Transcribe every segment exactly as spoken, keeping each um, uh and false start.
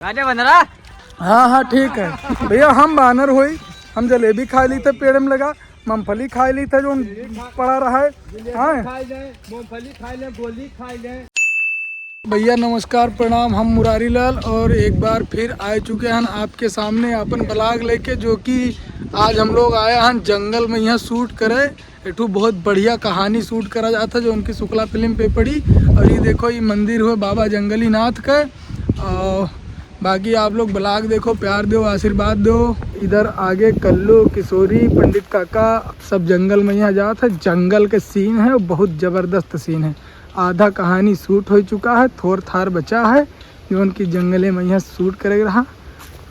राजा बन रहा। हाँ, हाँ, ठीक है भैया, हम बानर होई, हम जलेबी खाइ ली थे पेड़ में लगा, मूंगफली खाइ ली थे जो पड़ा रहा है। हाँ। खाइ ले, मूंगफली खाइ ले, गोली खाइ ले। भैया नमस्कार, प्रणाम, हम मुरारी लाल और एक बार फिर आए चुके हैं आपके सामने अपन vlog लेके, जो कि आज हम लोग आया हैं जंगल में यहाँ shoot करे। एक ठो बहुत बढ़िया कहानी shoot करा जात है, जो उनकी शुक्ला फिल्म पे पड़ी। और ये देखो, ये मंदिर हुए बाबा जंगलीनाथ का। और बाकी आप लोग vlog देखो, प्यार दो, आशीर्वाद दो। इधर आगे कल्लू, किशोरी, पंडित काका, सब जंगल में यहाँ जात है। जंगल के scene है, बहुत जबरदस्त scene है। आधा कहानी shoot हो चुका है, थोर थार बचा है, जौन कि जंगले में यहाँ shoot करे रहा।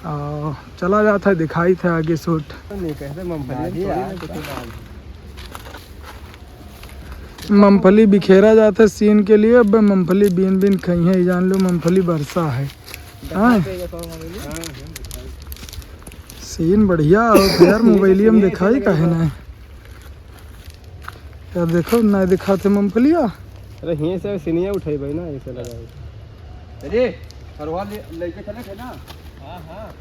और चला जात है, दिखाई थे आगे shoot। नहीं कहते मूंगफली हम तोड़ी ना कुछ। मूंगफली बिखेरा जात है scene के लिए। अब मूंगफली बीन बीन खइहें, जान लो मूंगफली बरसा है। हाँ। Scene बढ़िया हो यार, मोबाइलिया में दिखाई काहे ना है? यार देखो, ना दिखाते मूंगफलिया। अरे, हिये से सिनिया उठाई भाई ना, ऐसे लगा है। अरे, सरवा ले, लेके चले थे ना। हाँ, हाँ।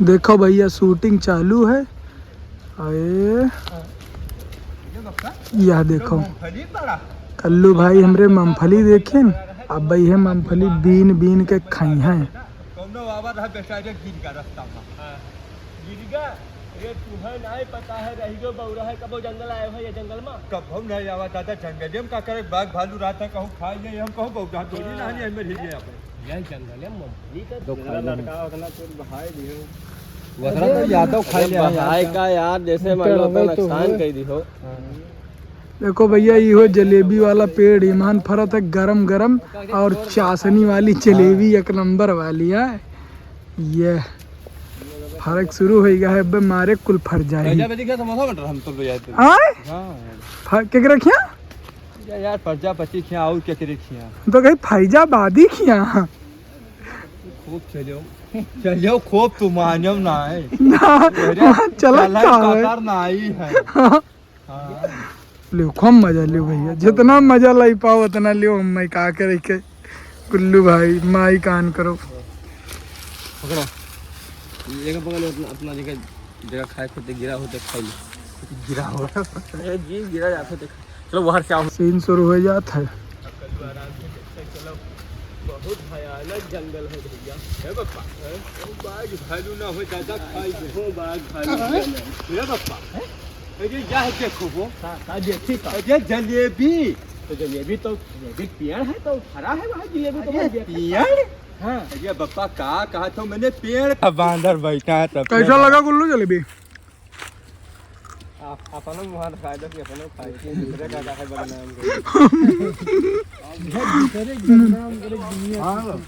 देखो भैया, shooting चालू है। अरे, यह देखो, कल्लू भाई हमरे मूंगफली देखेन, अब भाई है मूंगफली बीन बीन के खाई हैं। कौनो आवा रहा बेचारे गिर गया रास्ता में। हाँ। गिर गया? अरे तुहे नाहीं पता है, रहिगो बौरा है, कबो जंगल आए हो ये जंगल में? कबो नहीं आवा दादा, जंगले में का करे, बाघ भालू रहता है, कहूँ खाई नहीं, हम कहूँ बौरा थोड़ी ना, नहीं, हमें हिल गया अपन। यही जंगल है, मूंगफली का दो मेरा खाई लड़का नहीं। उतना कुछ भाई भी हो। वतना तो यादव खाई अरे ले, बहाय यार। का यार, जैसे मान लो डरवे अपन तो नुकसान हुए। कर दी हो। हाँ। देखो भैया, इहो जलेबी वाला पेड़ ईमान फरत है, गरम गरम और चाशनी वाली जलेबी, एक नंबर वाली है। ये फरक शुरू हो गया है, अबे मारे कुल फर जाए। भैया, मैं दिखा समोसा बन रहा, हम तो ले आए थे। आय? हाँ। फर-, केकरे खिया? या-, यार, प्रजापति खिया और केकरे खिया? तो कहीं फैजाबादी खिया। खूब चलो, चलो, खूब तुम मानो ना है। ना, अरे, वहाँ चलत चलन का है? कतर ना आई है। हाँ। हाँ। लियो, खूब मजा लियो भैया, जितना मजा लाई पाओ उतना लियो, हम मैं का करे के, कुल्लू भाई, माई कान करो। पकड़ो, लेके पकड़ लो अपना, अपना जगह, जगह खाए थे, गिरा हो तो खाई लो। गिरा हो। ए, जी, गिरा जाते थे। चलो, बाहर से आओ। Scene शुरू हो जात है। चलो, बहुत भयानक जंगल है भैया। हे बापा, हैं? ओ बाघ भालू ना हो, दादा खाई दे। हो बाघ भालू। हे बापा, हैं? अरे, यह देखो हो। का, का देखी का? अरे, जलेबी। तो जलेबी तो, जलेबी पेड़ है तो फरा है वहाँ, जलेबी तो अरे, पेड़? हाँ। अरे बापा, का कहा था मैंने, पेड़। अब बांदर बैठा है तब कैसा लगा गुल्लू जलेबी? आप अपनो मुँह दिखाई दो कि अपनो खाई, दूसरे का काहे बदनाम करे? दूसरे के बदनाम करे दुनिया। हाँ।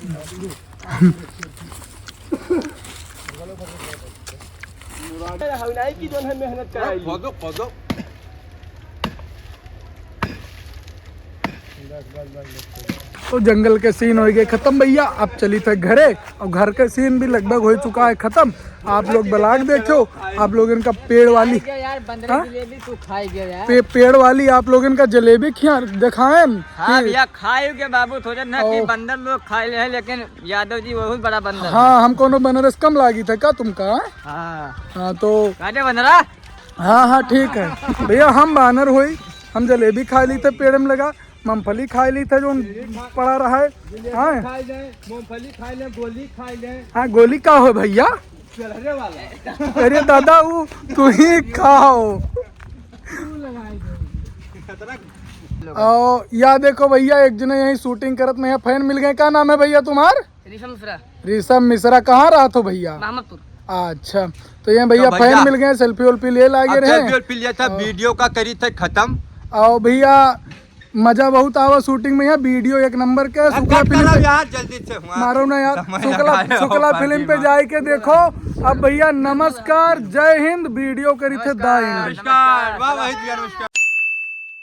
मुराद हवनाई की जौन है मेहनत कराई। खोदो, खोदो। तो जंगल के scene हो गए खत्म भैया, अब चली थे घरे और घर के scene भी लगभग हो चुका है खत्म। आप लोग vlog देखो, आप लोगन का पेड़ वाली, खाई गया यार, बंदर हाँ? जलेबी तू खाई गया यार। पे-, पेड़ वाली आप लोगन का जलेबी खिया दिखाएन हाँ कि भैया, खाए के बाबू थोड़े ना कि ओ। बंदर लोग खाए ले हैं, लेकिन यादव जी बहुत बड़ा बंदर हाँ, है। हम कोनो बनरस कम लागी था का तुमका? हाँ। हाँ, तो काटे बंदरा? हाँ, हाँ, ठीक है भैया, हम बानर होई, हम जलेबी खा ली थे पेड़ में लगा, मूंगफली खाए ली थे, जो पड़ा रहा है। जलेबी हाँ। खाए ले, मूंगफली खाए ले, गोली खाए ले। हाँ, गोली का हो भैया? चलरे वाला। अरे दादा, वो तू ही खाओ। और या देखो भैया, एक जने यहीं shooting करत में है, fan मिल गए। का नाम है भैया तुम्हार? ऋषभ मिश्रा। ऋषभ मिश्रा, कहाँ रहत हो भैया? महमदपुर। अच्छा, तो ये भैया तो भैया, fan मिल गए, selfie उल्फी ले लागे अब रहे। Selfie उल्फी लिया था, और video का करी थे खत्म। आओ भैया, मजा बहुत आवा shooting में, यहाँ video एक नंबर के। अब शुक्ला cut फिल्म करो पे यार, जल्दी से हुआ। मारो ना यार, समय शुक्ला, लगा रहे हो शुक्ला फिल्म पे जाए के देखो। अब भैया नमस्कार, जय हिंद, video करी थे दाई। नमस्कार, वाह भाई जी, नमस्कार।